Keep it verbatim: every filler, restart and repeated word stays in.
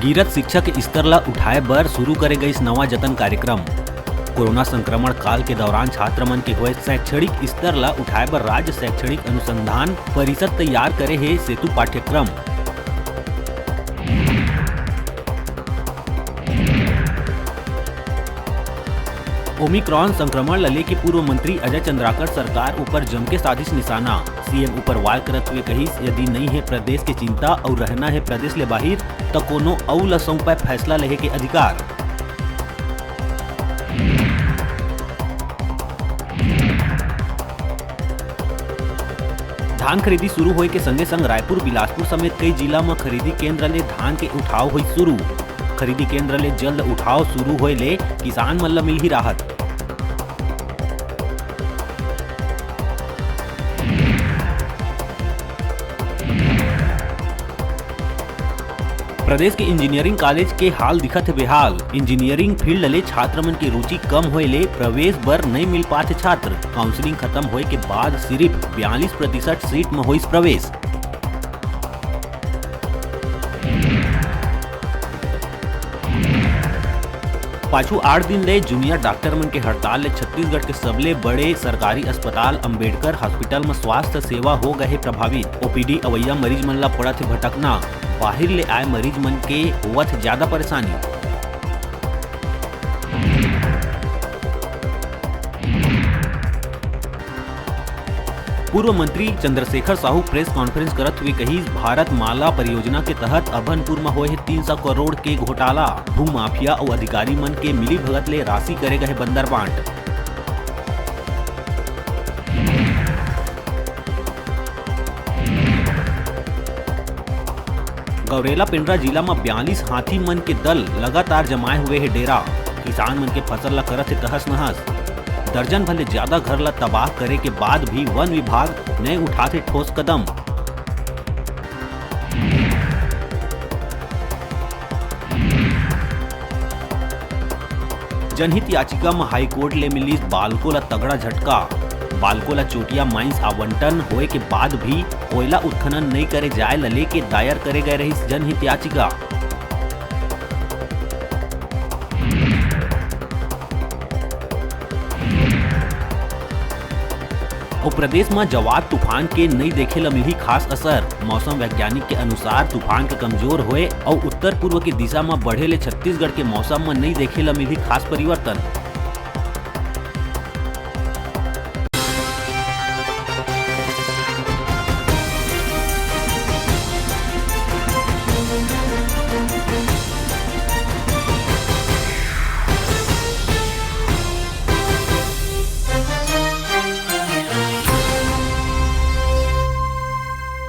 गिरत शिक्षा के स्तर ला उठाए बर शुरू करे गइस नवा जतन कार्यक्रम। कोरोना संक्रमण काल के दौरान छात्र मन के होए शैक्षणिक स्तर ला उठाए बर राज्य शैक्षणिक अनुसंधान परिषद तैयार करे हे सेतु पाठ्यक्रम। ओमिक्रॉन संक्रमण ल लेके पूर्व मंत्री अजय चंद्राकर सरकार ऊपर जमके साधिस निशाना। सीएम ऊपर वार करत हुए कहिस, यदि नइ हे प्रदेश के चिंता अउ रहना हे प्रदेश ले बाहिर, त कोनो अउ ल सौंपय फैसला लेहे के अधिकार। धान खरीदी शुरू होए के संगे संग रायपुर, बिलासपुर समेत कई जिला म खरीदी केंद्र ले धान के उठाव होई शुरू। खरीदी केंद्र ले जल्द उठाव शुरू होए ले किसान मन ल मिलही राहत। प्रदेश के इंजीनियरिंग कॉलेज के हाल दिखत हे बेहाल। इंजीनियरिंग फील्ड ले छात्र मन के रुचि कम होए ले प्रवेश बर नइ मिल पात हे छात्र। काउंसलिंग खत्म होए के बाद सिर्फ बयालीस प्रतिशत सीट म होइस प्रवेश। पाछू आठ दिन ले जूनियर डॉक्टर मन के हड़ताल ले छत्तीसगढ़ के सबले बड़े सरकारी अस्पताल अंबेडकर हॉस्पिटल म स्वास्थ्य सेवा हो गए हे प्रभावित। ओपीडी अवैया मरीज मन ला पड़त हे भटकना, बाहिर ले आए मरीज मन के होवत हे ज्यादा परेशानी। पूर्व मंत्री चंद्रशेखर साहू प्रेस कॉन्फ्रेंस करत हुए कहिस, भारत माला परियोजना के तहत अभनपुर म होए हे तीन सौ करोड़ के घोटाला, भूमाफिया अउ अधिकारी मन के मिलीभगत ले राशि करे गए बंदर बांट। गौरेला पेंड्रा जिला म बयालीस हाथी मन के दल लगातार जमाए हुए हे डेरा। किसान मन के फसल ला करत हे तहस नहस। दर्जन भर ले ज्यादा घर ला तबाह करे के बाद भी वन विभाग नइ उठात हे ठोस कदम। जनहित याचिका म हाईकोर्ट ले मिलिस बालको ला तगड़ा झटका। बालको ला चोटिया माइंस आवंटन होए के बाद भी कोयला उत्खनन नइ करे जाए ला लेके दायर करे गए रहिस जनहित याचिका। अउ प्रदेश म जवार तूफान के नइ देखे ल मिलही खास असर। मौसम वैज्ञानिक के अनुसार तूफान के कमजोर होए अउ उत्तर पूर्व के दिशा म बढ़े ले छत्तीसगढ़ के मौसम म नइ देखे ल मिलही खास परिवर्तन।